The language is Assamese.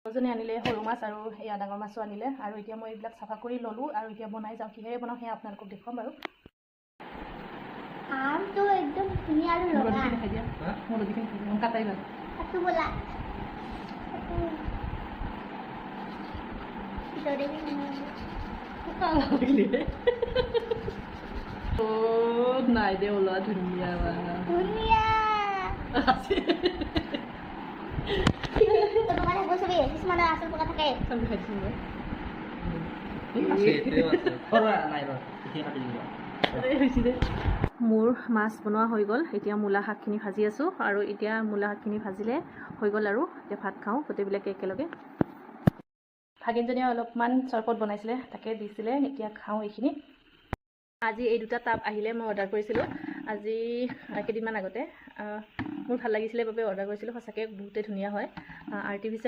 জনে আনিলে সৰু মাছ আৰু এয়া ডাঙৰ মাছো আনিলে। আৰু এতিয়া মই এইবিলাক চাফা কৰি ল'লোঁ আৰু এতিয়া বনাই যাওঁ। কিহেৰে বনাওঁ সেয়া আপোনালোকক দেখুৱাম বাৰু। আমটো একদম ধুনীয়া আৰু ৰঙা। দেখাই দিয়া, মলদিখিনি কাটাই ভাল। কাটো ব'লা, কাটো। ভিতৰত লাগিলে অ' নাই দে, ওলোৱা ধুনীয়া। ধুনীয়া। আছে। পোকা থাকিব চবেই, কিছুমানৰ আচল পোকা থাকে। দেখাই দিছোঁ মই। আছে, এতিয়াও আছে। সৰা নাই ৰ, এতিয়া কাটি দিম ৰ। হৈছে দে। মোৰ মাছ বনোৱা হৈ গ'ল। এতিয়া মূলা শাকখিনি ভাজি আছোঁ আৰু এতিয়া মূলা শাকখিনি ভাজিলে হৈ গ'ল আৰু এতিয়া ভাত খাওঁ গোটেইবিলাকে একেলগে। ভাগিনজনীয়ে অলপমান চৰবত বনাইছিলে, তাকে দিছিলে। এতিয়া খাওঁ এইখিনি। আজি এই দুটা টাব আহিলে। মই অৰ্ডাৰ কৰিছিলোঁ আজি কেইদিনমান আগতে। মোৰ ভাল লাগিছিলে বাবে অৰ্ডাৰ কৰিছিলোঁ। সঁচাকৈ বহুতেই ধুনীয়া হয়, আৰ্টিফিচিয়েল।